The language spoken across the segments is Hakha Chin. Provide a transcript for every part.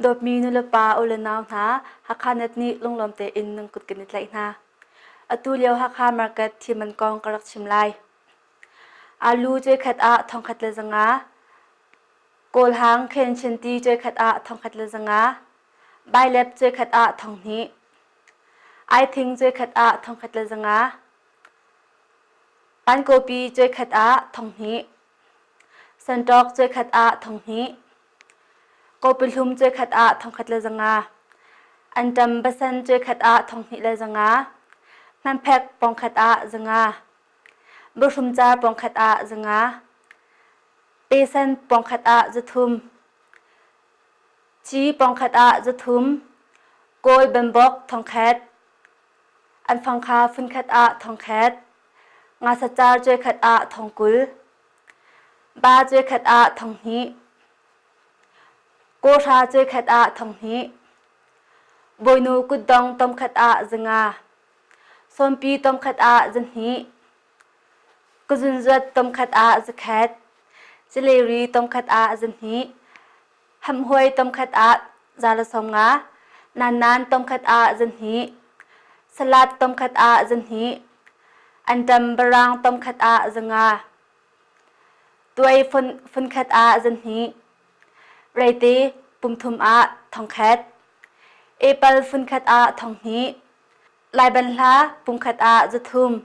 Dawtmi nulepa u le nau hna, Hakha Net nih lunglawm tein nan kut kan i tlaih hna. Atu lio Hakha market thilman kong ka rak chim lai. Alu cuaikhat ah thongkhat le zanga, Kawlhang khenchinti cuaikhat ah thongkhat le zanga, Bailep cuaikhat ah thonghnih, Aithing cuaikhat ah thongkhat le zanga, Pankawpi cuaikhat ah thonghnih, Santawk cuaikhat ah thonghnih, Kawpihlum cuaikhat ah thongkhat le zanga, Anṭam basan cuaikhat ah thonghnih le zanga, Hmanphek pongkhat ah zanga, Buhrumcar pongkhat ah zanga, Pesan pongkhat ah zathum, Ci pongkhat ah zathum, Kawl bambok thongkhat, An fangkha phunkhat ah thongkhat, Ngasacar cuaikhat ah thongkul, Ba cuaikhat ah thonghnih, Kawhra cuaikhat ah thonghnih, Bawinu kutdong tomkhat ah zanga, Sawmpi tomkhat ah zahnih, Kazunzuat tomkhat ah zakhat, Cileri tomkhat ah zahnih, Hamhuai tomkhat ah 150, Nannan tomkhat ah zahnih, Salad tomkhat ah zahnih, Anṭam barang tomkhat ah zanga, Tuai phunkhat ah zahnih, Reite pumthum ah thongkhat, Epal phunkhat ah thonghnih, Laibanhla pumkhat ah zathum.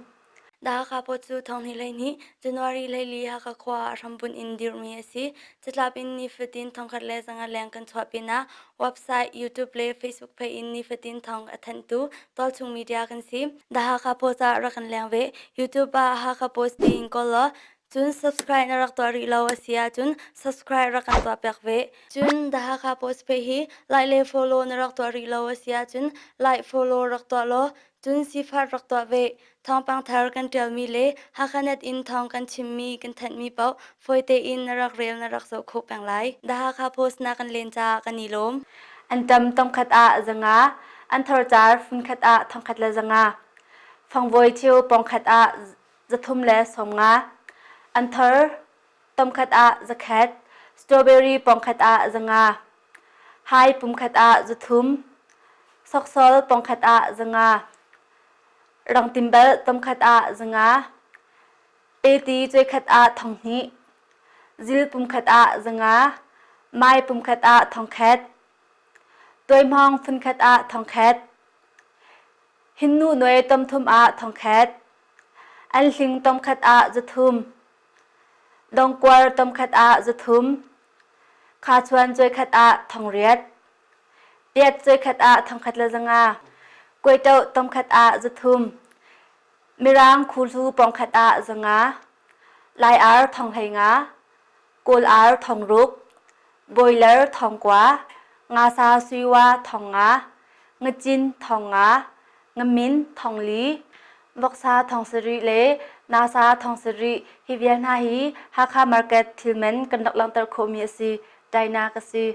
The Hakha Post cu thonghnih 12 January 14 Hakha khua ah hrambunh in dirhmi a si. Catlap in nifatin thongkhat le zanga leng kan chuah pinah website, YouTube le Facebook page in nifatin thawng a thanhtu tualchung media kan si. The Hakha Post ah rak kan leng ve. YouTube ah Hakha Post tiin kawl law cun subscribe na rak tuah rih lo a si ahcun subscribe rak kan tuah piak ve. Cun The Hakha Post page hi like le follow na rak tuah rih lo a si ahcun like follow rak tuah law cun sifat rak tuah ve. Thawngpang thar kan ṭialmi le Hakhanet in thawng kan chimmi kan thanhmi paoh fawi tein na rak rel na rak zoh khawh peng lai. The Hakha Post na kan len caah kan i lawm. An ṭam tongkhat ah zanga, an thorcar phunkhat ah thongkhat le zanga. Fangvoi thio pongkhat ah zathum le sawmnga, anthor tomkhat ah zakhat, strawberry pongkhat ah zanga, hai pumkhat ah zathum, soksol pongkhat ah zanga, rangtimbal tomkhat ah zanga, peti cuaikhat ah thonghnih, zil pumkhat ah zanga, mai pumkhat ah thongkhat, tuaihmawng phunkhat ah thongkhat, Hinnu nuai tomthum ah thongkhat, anhling tomkhat ah zathum, dongkuar tomkhat ah zathum, khachuan cuaikhat ah thongriat, piat cuaikhat ah thongkhat le zanga, kuaitoh tomkhat ah zathum, mirang khuhlu pongkhat ah zanga, lai ar thonghlei nga, Kawl ar thongruk, boiler thongkua, ngasa suiwa thongnga, ngacin thongnga, ngamin thongli, voksa thongsarih le nasa thongsarih hi vial hna hi Hakha market thilman kan rak langhter khawhmi a si. China ka si.